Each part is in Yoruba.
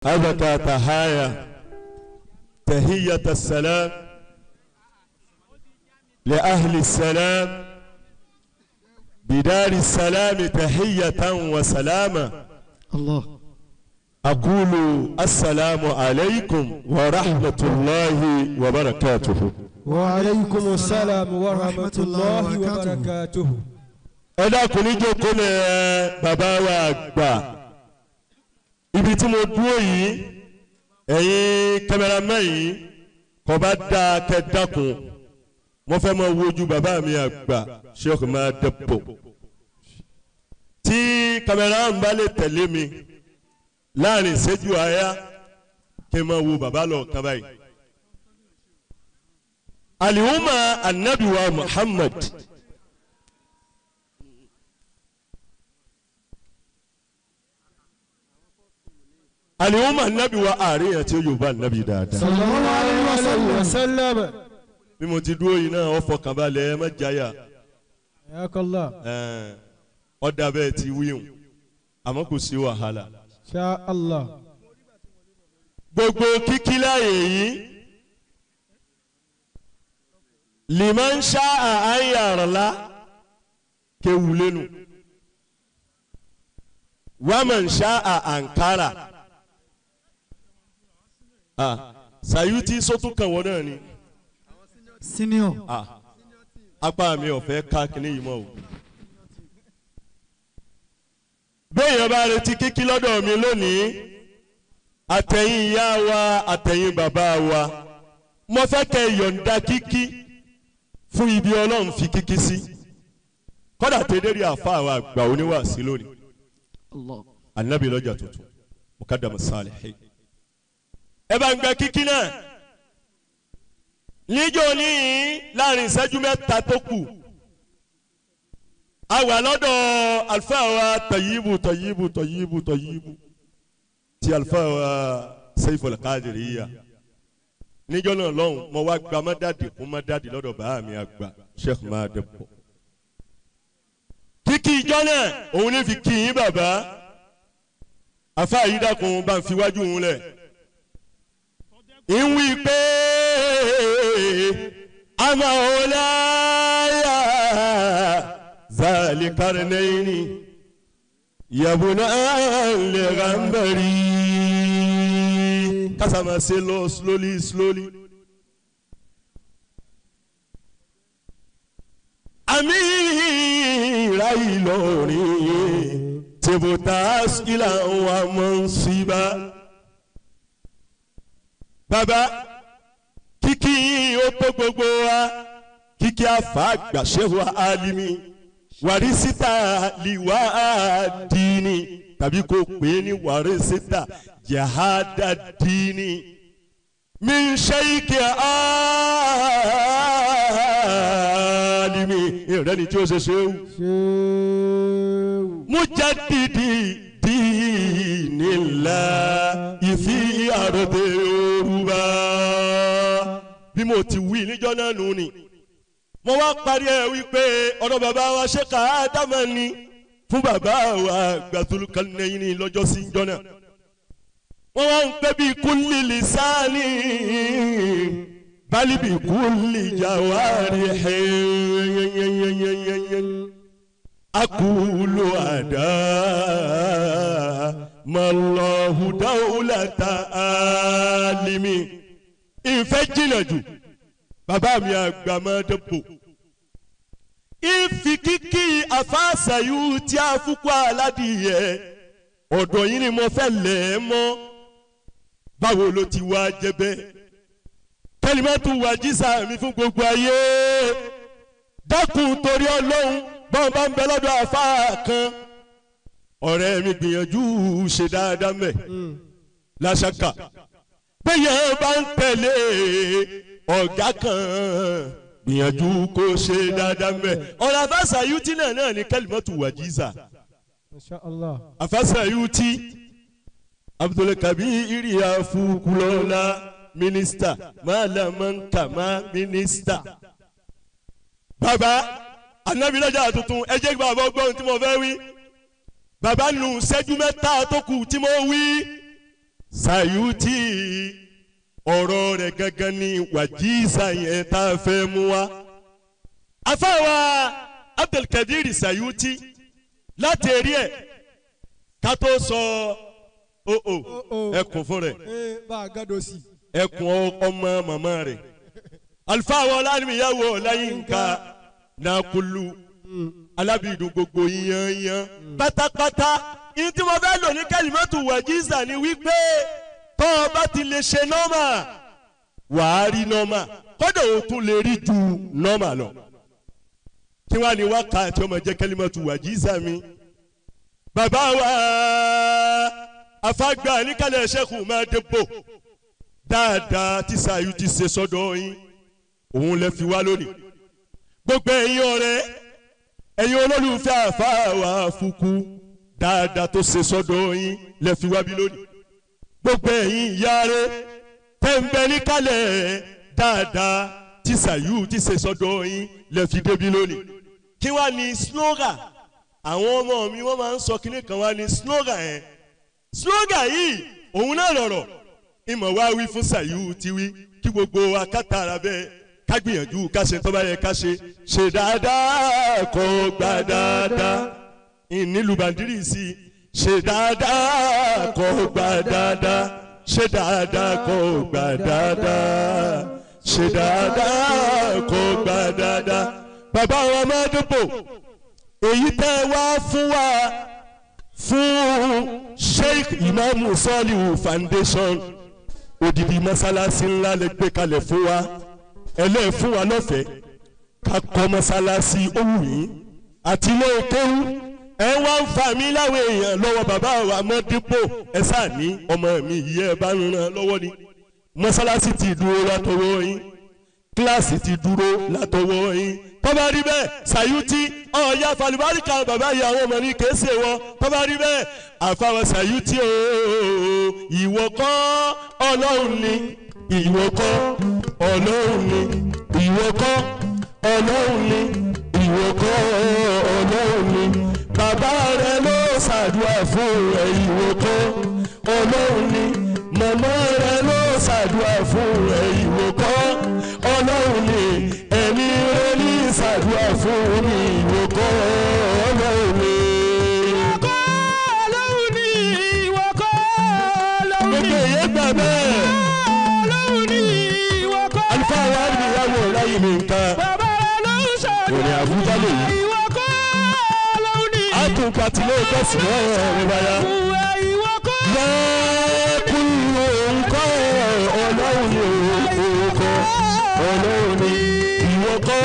أزكى تحايا تحية السلام لأهل السلام بدار السلام تحية وسلاما. الله. أقول السلام عليكم ورحمة الله وبركاته. وعليكم السلام ورحمة الله وبركاته. Ẹ dákun ní jókòó lẹ bàbá wa àgbà ibi tí mo dúró yìí ẹ̀yin kẹmẹrẹmẹ yìí kò bá dáa kẹ dákun mo fẹ́ mọ wojú bàbá mi àgbà Sheikh Madibo tí kẹmẹrẹmẹ bá lè tẹ̀lé mi láàrin ìṣẹ́jú àyà kí n máa wo bàbá lọ kàn báyìí. Alihuma anabi wa Muhammad. Alihuma anabi wa àárín àti Yorùbá anabi dáadáa. Sallallahu alayhi wa sallam. Bí mo ti dúró yìí náà ọ fọkàn balẹ̀ ẹ má jáyà. Ayakallah. Ọ̀dà bẹ́ẹ̀ ti wíwùn àmọ́ kò sí wàhálà. Sha Allah. Gbogbo kíkí láàyè yìí liman sha'a an yarla kéwu lẹ́nu wa man sha'a ankara. Sayuti sọ́tún kan wọ́n náà ni. Senior. Apá mi ò fẹ́ ká kíní yìí mọ́ o. Bẹ́ẹ̀ yẹn bá retí kíkí lọ́dọ̀ mi lónìí àtẹ̀yìn ìyá wa àtẹ̀yìn bàbá wa mo fẹ́ kẹ́ yọ̀ǹda kíkí fún ibi Ọlọ́run fi kíkí sí kọ́dà tẹ́lẹ̀rí àfa àwọn àgbà oníwàásí lónìí. Anabi lọ́jà tuntun Mukadam Salihin. Ẹ bá ń gbẹ kíkí náà níjó ní láàrin ìṣẹ́jú mẹ́ta tó kù a wà lọ́dọ̀ àlùfáà wa Tayyibu Tayyibu Tayyibu Tayyibu ti àlùfáà wa Saiful Qadiriyya níjọ́ náà lọ́hùn mo wá gba mọ́dàdì kún mọ́dàdì lọ́dọ̀ bàá mi àgbà Sheikh Madibo. Kíkí ìjọ náà òun ní fi kí yín bàbá àfáà yìí dákun bá ń fi wájú òun lẹ̀. Ìwí pé amaolaya zalikarnaini yabuna lẹ́gàmbẹ̀rì. Kásá ṣe lọ slowly slowly. Àmì ìrà Ìlọrin tìbùtà sílà wà mọ̀ ń síbà. Bàbá kíkí yín ó tó gbogbo wa kíkí àfa àgbàṣẹ́wò alimi wàrísítà liwa dìní tàbí kò pè é ní wàrísítà jahada dìní min ṣẹ́yìkì alimi ìrẹ́ni tí ó ṣe ṣe wù. Mujadidi dìní la ìfi àròdé Yorùbá. Bí mo ti wí níjọ́ náà nù ni mo wá parí ẹ wípé ọ̀dọ̀ bàbá wa ṣe ká dámọ̀ ni fún bàbá wa Gbàtúlùkànnẹ́yìn ní lọ́jọ́ sí njọ́ náà. Wọ́n wá ń pẹ́ bí kúlì lìsáàní bali bí kúlì jàwárí hẹ́yẹ́yẹ́yẹ́yẹ́yẹ́ akúlù àdá mọ̀lọ́hù dáwùlàtà álímì. Ìfẹ́ jìnnà jù bàbá mi àgbà Madibo. Ìfi kíkí àfáàsàyù tí a fúkú aládìyẹ ọ̀dọ̀ yín ni mo fẹ́ lẹ̀ ẹ́ mọ́. Báwo ló ti wá jẹ́ bẹ́ẹ̀? Kẹ́límẹ́tù wà jísà mi fún gbogbo ayé. Dákun torí Ọlọ́run bọ́n bá ń bẹ lọ́dọ̀ àfáà kan. Ọ̀rẹ́ mi gbìyànjú ṣe dáadáa mẹ́. Láṣàkà. Bẹ́ẹ̀ bá ń tẹ̀lé ọ̀gá kan gbìyànjú kó ṣe dáadáa mẹ́. Ọ̀rọ̀ àfáàsàyútì náà ní kẹ́límẹ́tù wà jísà. Inshallah. Àfáàsàyútì Abdulkabir Afukulola mínísítà Malaman mínísítà. Bàbá Ànábì lọ́jà tuntun ẹ jẹ́ kí bàbá gbọ́ ohun tí mo fẹ́ wí. Bàbá nù ṣẹ́jú mẹ́ta tó kù tí mo wí. Sayuti ọ̀rọ̀ rẹ̀ gangan ni wàjísà yẹn tá a fẹ́ mú wa. Afáwa Abdulkadir Sayuti láti eré ẹ̀ ká tó sọ ẹkùn fún rẹ̀ ẹkùn ọmọ màmá rẹ̀. Alifáwa Ọláníyàwó Ọláyínká Nàkúlù alábìdùn gbogbo yanyan pátápátá. Ìyí tí mo fẹ́ lò ní kẹ́límọ́tù wàjísà ni wípé tọ́ ọ bá ti lè ṣe nọ́mà wàá rí nọ́mà kọ́dọ̀ o tún lè rí ju nọ́mà lọ. Kí wàá ní wákàtí ọmọ jẹ́ kẹ́límọ́tù wàjísà mi. Bàbá wa afágbá níkàlẹ̀ ṣẹ́kù máa débò dáadáa tí Sàyù ti ṣe sọ́dọ̀ yín òun lè fi wá lónìí. Gbogbo ẹ̀yin ọ̀rẹ́ ẹ̀yin olólùfẹ́ àfáà wa fukú dáadáa tó ṣe sọ́dọ̀ yín lè fi wá bí lónìí. Gbogbo ẹ̀yin ìyá rẹ̀ tẹ́ ń bẹ níkàlẹ̀ dáadáa tí Sàyù ti ṣe sọ́dọ̀ yín lè fi débi lónìí. Kí wá ní slogan àwọn ọmọ mi wọ́n máa ń sọ kíní kan wá ní slogan yẹn. Slogan yìí òun náà lọ̀rọ̀ ìmọ̀ wá wí fún Sàyù ti wí kí gbogbo wa kátàrà bẹ́ẹ̀ ká gbìyànjú ká ṣe tó bá yẹ ká ṣe ṣe dáadáa kó gbà dáadáa ìnílùú bàndírì sí ṣe dáadáa kó gbà dáadáa ṣe dáadáa kó gbà dáadáa ṣe dáadáa kó gbà dáadáa. Bàbá wa máa dúpọ̀ èyí tẹ́ wá fún wa fún Sheikh Imam Soliu Foundation odidi mọ́sálásí ńlá lè gbé kalẹ̀ fún wa ẹlẹ́ẹ̀ fún wa lọ́fẹ̀ẹ́ ká kọ́ mọ́sálásí òwú yín àti ilé kéwú ẹ wá ń fa mi láwọn èèyàn lọ́wọ́ bàbá wa mọ́dípò ẹ sáà ní ọmọ mi yìí ẹ bá ń ràn lọ́wọ́ ni mọ́sálásí ti dúró látọwọ́ yín kíláàsì ti dúró látọwọ́ yín tó bá rí bẹ́ẹ̀ Sàyútì ọ̀ya falùbáríkà bàbá yìí àwọn ọmọ ní kèése wọn tó bá rí bẹ́ẹ̀ àfàwọn Sàyútì ooo ìwọ kọ́ Ọlọ́run ni ìwọ kọ́ Ọlọ́run ni ìwọ kọ́ Ọlọ́run ni ìwọ kọ́ Ọlọ́run ni bàbá rẹ ló ṣàdúrà fún rẹ ìwọ kọ́ Ọlọ́run ni màmá rẹ ló ṣàdúrà fún rẹ ìwọ kọ́ Ọlọ́run ni ẹ̀mí rẹ ní ṣàdúrà fún mi ìwọ kọ́ Ọlọ́run ni. Ìwọ kọ́ Ọlọ́run ni ìwọ kọ́ Ọlọ́run ni. Gbogbo èyí gbà bẹ́ẹ̀. Ọlọ́run ni ìwọ kọ́. Àlùfáà wa ní ìyàwó láyé mi nǹkan. Bàbá rẹ ló ń ṣàdúrà Òrìn Àbújá lè yí. ìwọ kọ́ Ọlọ́run ni. Àtúnkà tí ló kọ́ sí ọ̀rọ̀ báyà. Fún ẹ ìwọ kọ́. Lẹ́kùn òǹkọ́ Ọlọ́run ni òǹkọ́ Ọlọ́run ni ìwọ kọ́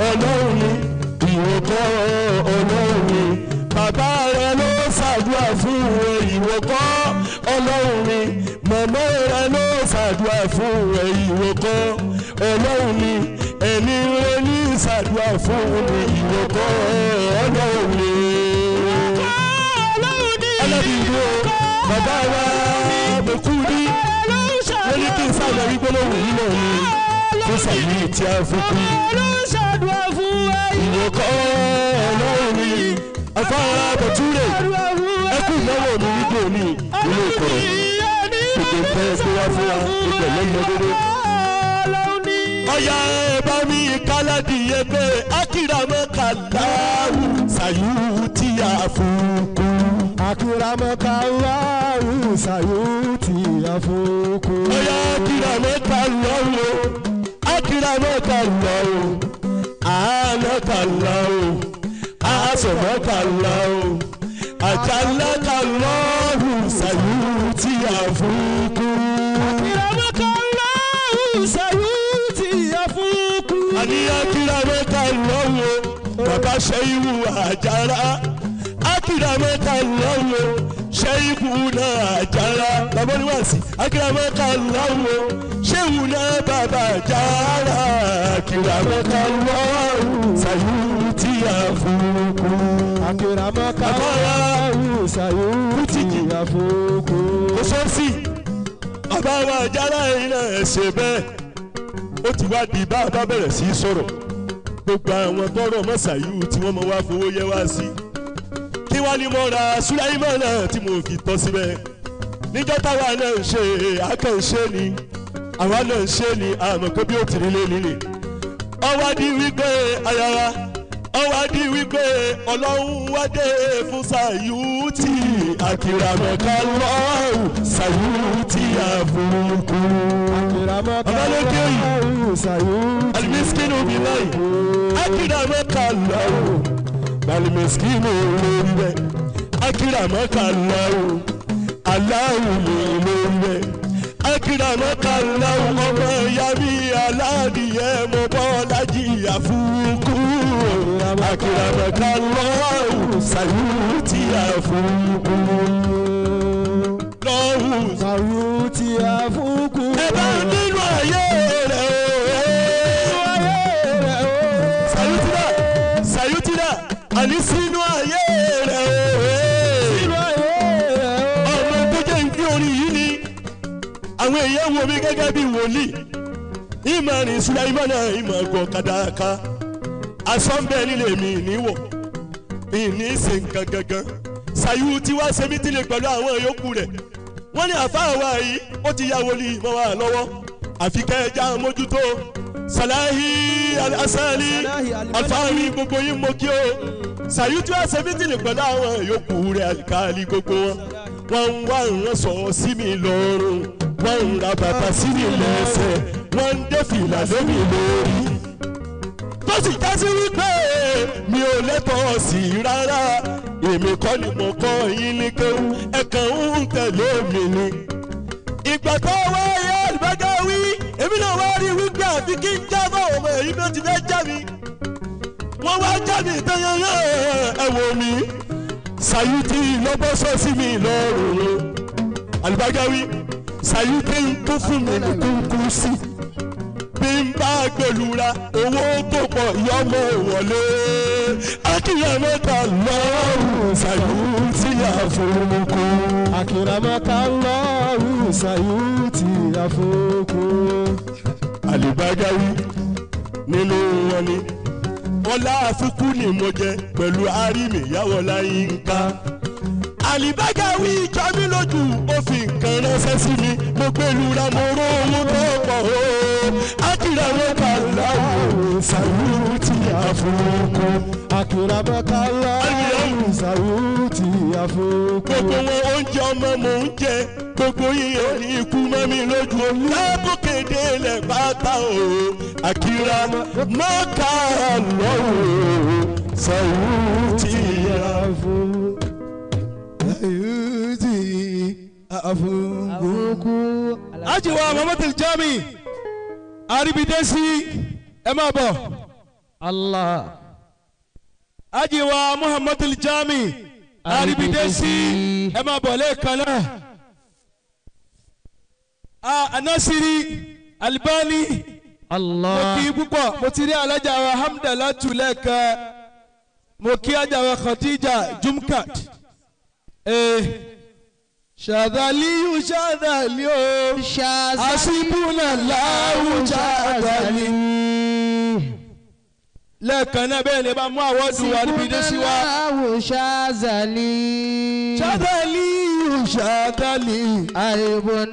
Ọlọ́run ni ìwọ kọ́ Ọlọ́run ni bàbá rẹ ló ṣàdúrà fún ẹ ìwọ kọ́ Ọlọ́run ni màmá rẹ ló ṣàdúrà fún ẹ ìwọ kọ́ Ọlọ́run ni ẹni rẹ ní ṣàdúrà fún mi ìwọ kọ́ Ọlọ́run ni. Ọlọ́run ni. Alábìrì o bàbá wa mọ̀kú ní wọ́n ní kí n sábà rí gbólóhùn yìí náà ni fún Sàyí tí a fún kú. Ló ń ṣàdúrà fún ẹ Ìwọ kọ́ Ọlọ́run ni afárá bọ̀túrè ẹkú ìnáwó mi nígbò ní ilé ìkọ̀rọ̀ gbogbo nǹkan ẹgbẹ́ wá fún wa ibẹ̀ lẹ́yìn ọdún. Ọ̀yà ẹ bá mi káládìyẹ pé akíramọ́ kàláwù Sàyú tí a fún kú. Akíramọ́kàláwù Sàyútì àfokù. Ọ̀yà akíramọ́ kàláwù akíramọ́ kàláwù àánọ́ kàláwù àásọ̀mọ́ kàláwù àjálá kàláwù Sàyú tí a fún kú. Akíramọ́kàláwù Sàyútì àfokù. Àní akíramọ́ kàláwù bàbá ṣẹ́yìnwó àjàrà akíramọ́ kàláwù ṣẹ́yìnwó náà àjàrà bàbá oníwàásí akíramọ́ kàláwù ṣéwù náà bàbá àjàrà akíramọ́ kàláwù Sàyú tí a fún kú. Akíramọ́kàláwù Sàyútì àfokù. Kò sọ́ọ̀sì bàbá wa àjàrà yìí náà ẹ̀ ṣe bẹ́ẹ̀ ó ti wá di bá a bá bẹ̀rẹ̀ sí í sọ̀rọ̀ gbogbo àwọn tọrọ mọ Sàyú tí wọ́n mọ wá fowó yẹ wá sí kí wá ní mo ra Sùláìmánà tí mo fi tọ́ síbẹ̀. Níjọ́ táwa náà ń ṣe àkànṣe ni àwa náà ń ṣe ni àmọ́ pé bí ó ti rí lé nílé. Ọwọ́ di wípé ayára ọwọ́ di wípé ọlọ́run wá dé fún Sàyútì àkìràmọ̀ká lọ́hùn Sàyútì àfúnkù. Ọbalókè yìí alimiskinu bí báyìí àkìràmọ̀ká lọ́hùn alimiskinu lórí bẹ́ẹ̀ àkìràmọ̀ká lọ́hùn aláwù mi lórí bẹ́ẹ̀ àkìràmọ̀ká lọ́hùn ọmọ ìyá mi aládìyẹ mo bọ́ lájì àfúnkù. Àkìràmọ̀ká lọ́hùn Sàyútì àfúnkù. Lọ́hùn Sàyútì àfúnkù. Ẹ bá nínú ayé rẹ̀ o. Sàyútì náà Sàyútì náà àní sínú ayé rẹ̀ o. Sínú ayé rẹ̀ o. Ọmọ tó jẹ́ ìpín orin yìí ni àwọn èèyàn wo mi gẹ́gẹ́ bí wòlíì. Ìmọ̀ rìn Sùláìmánà ìmọ̀ gọ̀ kàdáka. Asọ́nbẹ́ nílé mi níwọ̀ ìní ṣe nǹkan gangan. Sàyútì wá ṣe mítìlẹ̀ pẹ̀lú àwọn yòókù rẹ̀. Wọ́n ní àfáà wa yìí ó ti ya wòlíì mọ́ wa lọ́wọ́. Àfi kẹ́ ẹ já mójútó. Sàláhì Asálí Alfáàrí gbogbo yín mo kí o. Sàyútì wá ṣe mítìlẹ̀ pẹ̀lú àwọn yòókù rẹ̀ àlìkálí gbogbo wọn. Wọ́n ń wá ìránṣọ sí mi lọ́rùn. Wọ́n ń ra bàtà sí mi lẹ́sẹ̀. Wọ́n ń dé fìlà lé mi lórí. Tó sì já sí wípé mi ò lẹ́tọ̀ọ́ sí rárá. Èmi kọ́ ni mo kọ́ yín ní kéwú, ẹ kàn ń tẹ̀lé mi ni. Ìgbà tó wá yẹ Àlùbágáwí, èmi náà wá rí wípé àfi kí n jábọ̀ ọmọ èyí ló ti fẹ́ já mi. Wọ́n wá já mi tán yányán ẹ wò mí. Sàyútì lọ́bọ́sọ̀ sí mi lọ́rùn. Àlùbágáwí, Sàyútì ń kún fún mi ní kúkú sí. Bí n bá gbẹlura owó tó pọ̀ yọmọ wọlé. Akíyàmọ́ta lọ́rùn Sàyútì àfọwọ́kọ. Akíramọ́ta lọ́rùn Sàyútì àfọwọ́kọ. Àlùbágáwí nínú wọn ni ọlá àfikú ni mo jẹ pẹ̀lú àrími yàwọlá yínká. Àlìbágáwí jọ mí lójú ó fi nǹkan ránṣẹ́ sí mi mo gbẹlura mo ró owó tó pọ̀ o. Akíramọ́ta lọ́rùn Sàyútì àfọwọ́kọ. Akíramọ́ta lọ́rùn Sàyútì àfọwọ́kọ. Gbogbo wọn oúnjẹ ọmọ mò ń jẹ gbogbo yìí ò ní ikú mọ́ mi lójú lábòkèdè lẹ̀ pátá o. Akíramọ́ta lọ́rùn Sàyútì àfọwọ́kọ. Sàyútì àfọwọ́kọ. Ajiwa Muhammadu Jami Aribidesi ẹ máa bọ̀. Allah. Ajiwa Muhammadu Jami Aribidesi ẹ máa bọ̀ lẹ́ẹ̀kan náà. Anasiri Albani Allah. Mo kí púpọ̀ mo ti rí alájà wa Hamdalatu lẹ́ẹ̀kan mo kí ajà wa Khadija Jumkat. Ṣàdálíyù ṣàdálí o. Àṣìbùnà láwùjá àdálí. Lẹ́ẹ̀kan náà bẹ́ẹ̀ ni bá mú àwọ̀dù wa níbi dé sí wa. Láwùjá àzàlí. Ṣàdálíyù ṣàdálí. Àìbùnà.